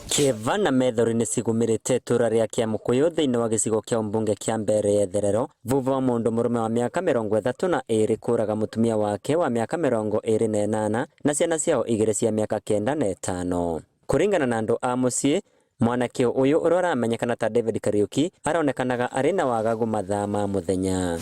Kĩeva na methori nĩ cigũmĩrĩte itũra rĩa Kĩamũkũyũ thĩinĩ wa gĩcigo kĩa ũmbunge kĩa Mbeere ya Itherero thutha wa mũndũ mũrũme wa mĩaka 32 kũraga mũtumia wake wa mĩaka 28 na ciana ciao igĩrĩ cia mĩaka 9 na 5. Kũringana na andũ a mũciĩ, mwanake ũyũ ũrĩa ũramenyekana ta David Kariuki aronekanaga arĩ na wagagu mathaa ma mũthenya.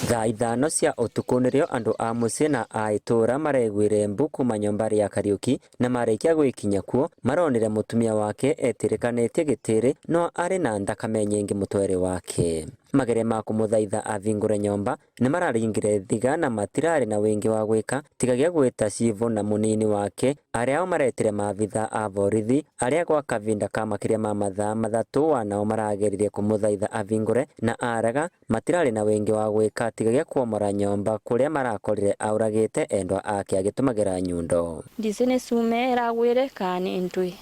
Thaa 5 cia ũtukũ nĩrĩo andũ a mũciĩ na a itũũra mareguire mbu kuma nyũmba ya Kariuki na marĩkia gwĩkinya kuo maronire mũtumia wake etĩrĩkanĩtie gĩtĩrĩ no arĩ na thakame nyingĩ mũtwere wake. Mageria ma kũmũthaitha avingũre nyũmba nĩ mararingire thiga na matirarĩ na wĩngĩ wa gwĩka tigagia gwĩta cibũ na mũnini wake arĩa o maretire maabitha a borithi arĩa gwa kavinda ka makĩria ma mathaa 3 wanao marageririe kũmũthaitha avingũre na arega matirarĩ na wĩngĩ wa gwĩka tigagia kuomora nyũmba kũrĩa marakorire auragĩte endwa ake agĩtũmagĩra nyundo. Ndici nĩ cume ĩragwĩre kana nĩ ndũĩ.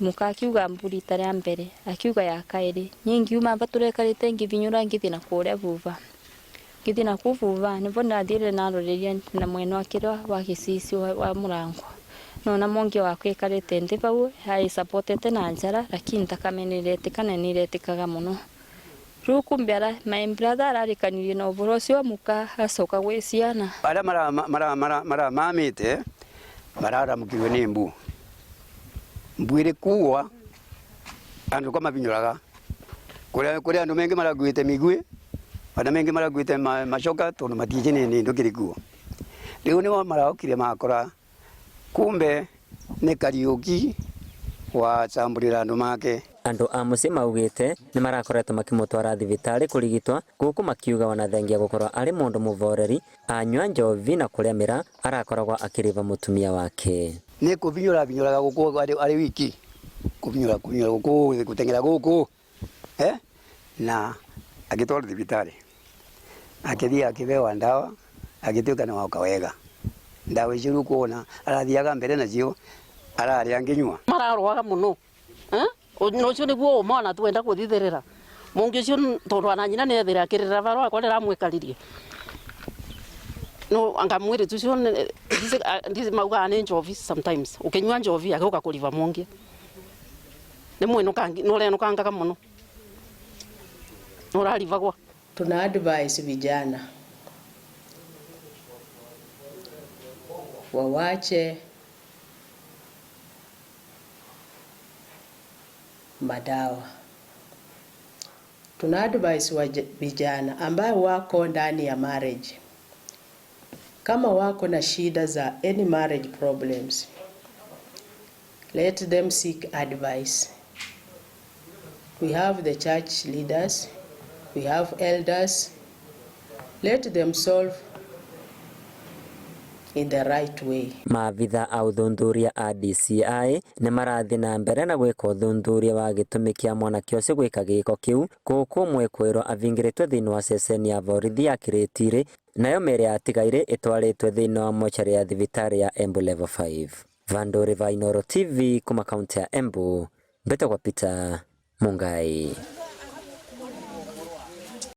Mũka akiuga mburi rita rĩa mbere, akiuga ya kaĩrĩ. Niĩ ngiuma aba tũrekarĩte ngĩvinyũra ngĩthiĩ na kũrĩa vuva. Ngĩthiĩ na kũu vuva nĩvo ndathire naroreria na mwena wa kĩrĩa wa gĩcicio wa mũrango. Nona mũngĩ wakwa ĩkarĩte nthĩ vau aĩsapotete na njara lakini thakame nĩ ĩretĩka na nĩ ĩretĩkaga mũno. Rĩu kumbe my brother ararĩkanirie na ũboro ũcio wa mũka acoka gwĩ ciana. Arĩa maramamĩte mararamũkirwe nĩ mbu. Mbu ĩrĩ kuwa andũ kwa mavinyũraga. Kũrĩ andũ mengĩ marakuĩte mĩguĩ, andũ mengĩ marakuĩte macoka tondũ matiĩci nĩ nĩ kĩrĩ kuo. Rĩu nĩo maraokire makora kumbe nĩ Kariuki wacambũrĩra andũ make. Andũ a mũciĩ maugĩte nĩ marakoretwo makĩmũtwara thibitarĩ kũrigitwo gũkũ makiuga ona thengia gũkorwo arĩ mũndũ mũvoreri anyua njovi na kũrĩa mĩraa arakoragwo akĩrĩva mũtumia wake. Nĩ kũvinyũra vinyũraga gũkũ arĩ wiki, kũvinyũra kũvinyũra gũkũ gũteng'era gũkũ na agĩtwarwo thibitarĩ akĩthiĩ akĩbewa ndawa agĩtuĩka nĩ woka wega. Ndawa icio rĩu kuona arathiaga mbere nacio ararĩa ngĩnyua. Mararwaga mũno. Na ũcio nĩguo ũma ona twenda gũthitherera. Mũngĩ ũcio tondũ ona nyina nĩ ethire akĩrĩra barũa akwa ndĩramwĩkaririe. No anga mwĩrĩtu ũcio maugaga nĩ njovi sometimes. Ũkĩnyua njovi agĩũka kũriba mũngĩ. Nĩ mwĩnũkangi, nĩ ũrenũkangaga mũno. Nĩ ũraribagwa. Tuna advise vijana wawache madawa. Tuna advise vijana ambao wako ndani ya marriage, kama wako na shida za any marriage problems, let them seek advice. We have the church leaders, we have elders. Let them solve in the right way. Maabitha a ũthuthuria a DCI nĩ marathiĩ na mbere na gwĩka ũthuthuria wa gĩtũmi kĩa mwanake ũcio gwĩka gĩko kĩu gũkũ mwĩkũĩrwo avingĩrĩtwe thĩinĩ wa ceceni ya borithi ya Kĩrĩtirĩ nayo mĩĩrĩ ya atigaire ĩtwarĩtwe thĩinĩ wa mocarĩ ya thibitarĩ ya Embu Level 5. Vandũrĩ va Inooro TV kuma kaunti ya Embu, mbĩtagwo Peter Mungai.